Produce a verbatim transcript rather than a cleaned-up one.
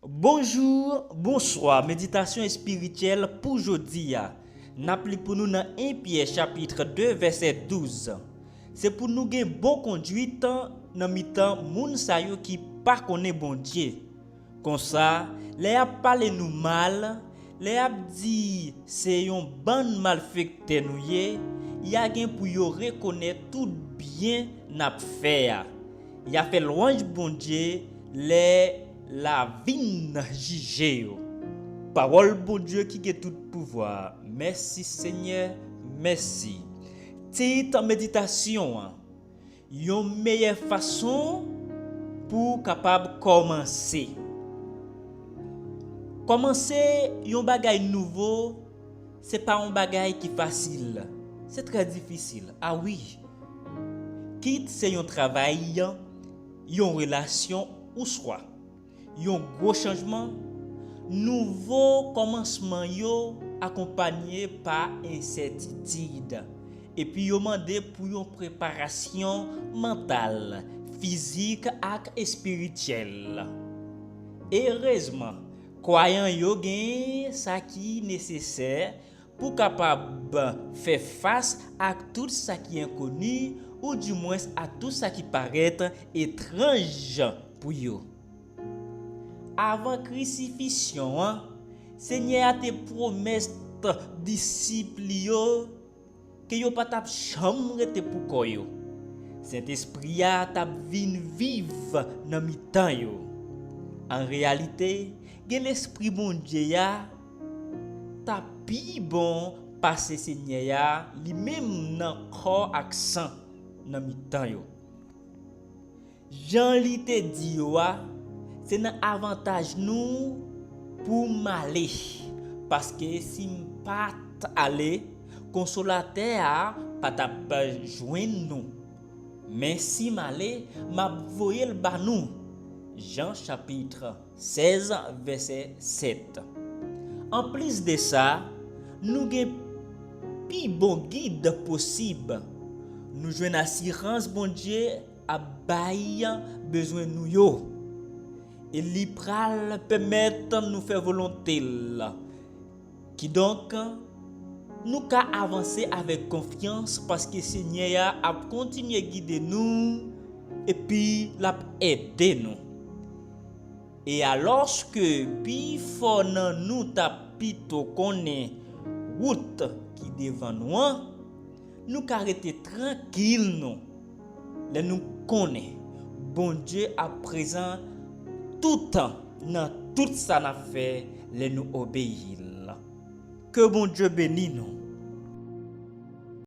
Bonjou, bonswa. Meditasyon espirityèl pou jodi a. N ap li pou nou nan en Pyè chapit de vèsè douz. Se pou nou gen bon kondwit nan mitan moun sa yo ki pa konnen Bondye. Konsa, lè y ap pale nou mal, lè y ap di se yon bann malfektè nou ye, y a gen pou yo rekonèt tout byen n ap fè a. Y a fè lwanj Bondye lè lavin jije yo. Pawòl Bondye ki gen tout pouvwa. Mèsi Senyè, mèsi. Tit meditasyon an: yon meyè fason pou w kapab kòmanse. Kòmanse yon bagay nouvo, se pa yon bagay ki fasil. Se trè difisil. A wi. Kit se yon travay, yon relasyon, oswa yon gwo chanjman, nouvo kòmansman yo akonpaye pa ensètitid, epi yo mande pou yon preparasyon mantal, fizik ak espirityèl. Erezman, kwayan yo gen sa ki nesesè pou kapab fè fas ak tout sa ki enkoni, oudimwens ak tout sa ki parèt etranj pou yo. Avan krisifisyon an, Senyè a te pwomèt disip li yo ke yo pa t ap janm rete pou kò yo. Sentespri a t ap vin viv nan mitan yo. An reyalite, gen Lespri Bondye a t ap pi bon pase Senyè a li menm nan kò ak san nan mitan yo. Jan li te di yo a, se nan avantaj nou pou m ale, paske si m pa t ale, Konsolatè a pa t ap jwenn nou. Men si m ale, m ap voye l ba nou. Jan chapit sèz, vèsè sèt. Anplis de sa, nou gen pi bon gid posib. Nou jwenn asirans Bondye ap bay bezwen nou yo. E li pral pèmèt nou fè volonte l. Kidonk, nou ka avanse avèk konfyans paske Senyè a ap kontinye gide nou epi l ap ede nou. E alòske pifò nan nou t ap pito konnen wout ki devan nou an, nou ka rete trankil nou lè nou konnen Bondye ap prezan toutan nan tout sa n ap fè lè nou obeyi l. Ke Bondye beni nou.